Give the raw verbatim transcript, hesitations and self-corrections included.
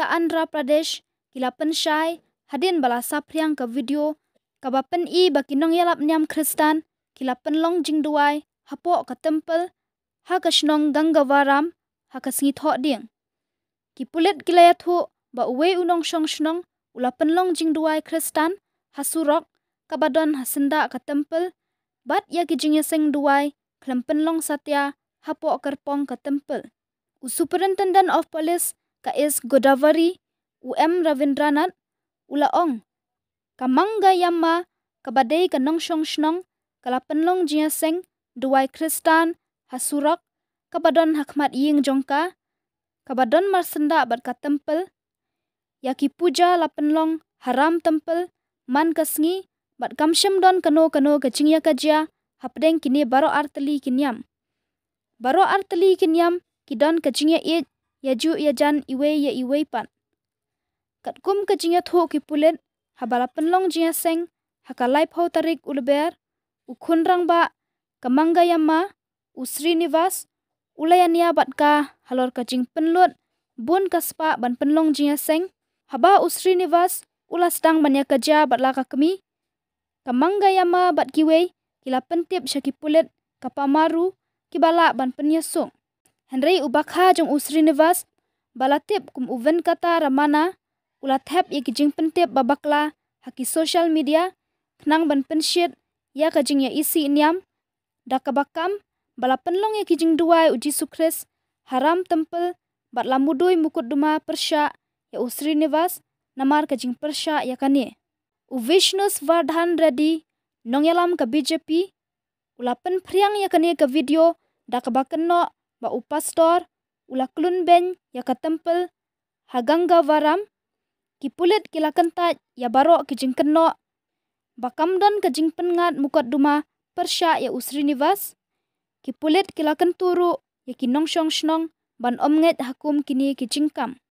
ka Andhra Pradesh ki la pynshai hadien ba la saphriang ka video kaba pyni ba ki nongïalap niam Khristan ki la pynlong jingduwai hapoh ka temple ha ka shnong Gangavaram ha ka sngi Thohdieng. Ki pulit ki la ïathuh ba uwei u nongshong shnong u la pynlong jingduwai Khristan ha surok kaba don ha syndah ka temple bad ïa ki jingïaseng duwai khlem pynlong satia hapoh kyrpong ka temple. U Superintendent of Police ka East Godavari, u M Ravindranath, u la ong, ka Mangayamma kaba dei ka nongshong shnong ka la pynlong jingïaseng duwai Khristan ha surok kaba don ha khmat ïing jong ka, kaba don marsyndah bad ka temple. Ïa ki puja la pynlong ha Ram Temple man ka sngi bad kam shym don kano kano ka jingïakajia hapdeng kine baroh artylli ki niam. Baroh artylli ki niam ki don ka jingïaieit ïajuh ïajan iwei ïa iwei pat. Katkum ka jingïathuh ki pulit, haba la pynlong jingïaseng ha ka laiphew tarik u Lber, u khun rangbah ka Mangayamma, u Srinivas, u la ïania bad ka halor ka jingpynlut bun ka spah ban pynlong jingïaseng. Haba u Srinivas u la sdang ban ïakajia bad la ka kmie, ka Mangayamma bad kiwei ki la pyntip sha ki pulit ka Pamaru kiba lah ban pynïasuk. Hynrei u bakha jong u Srinivas ba la tip kum u Venkata Ramana u la thep ïa ki jingpyntip ba bakla ha ki social media khnang ban pynshit ïa ka jingïaisih niam da kaba kam ba la pynlong ïa ki jingduwai u Jisu Khrist ha Ram Temple bad la mudui mukotduma pyrshah ïa u Srinivas namar ka jingpyrshah ïa kane. U Vishnu Vardhan Reddy, nongïalam ka B J P, u la pynphriang ïa kane ka video da kaba kynnoh ba u pastor u la klun beiñ ïa ka temple ha Gangavaram. Ki pulit ki la kyntait ïa baroh ki jingkynnoh ba kam don ka jingpynngat mukotduma pyrshah ïa u Srinivas. Ki pulit ki la kyntu ruh ïa ki nongshong shnong ban ym ngeit ha kum kine ki jingkam.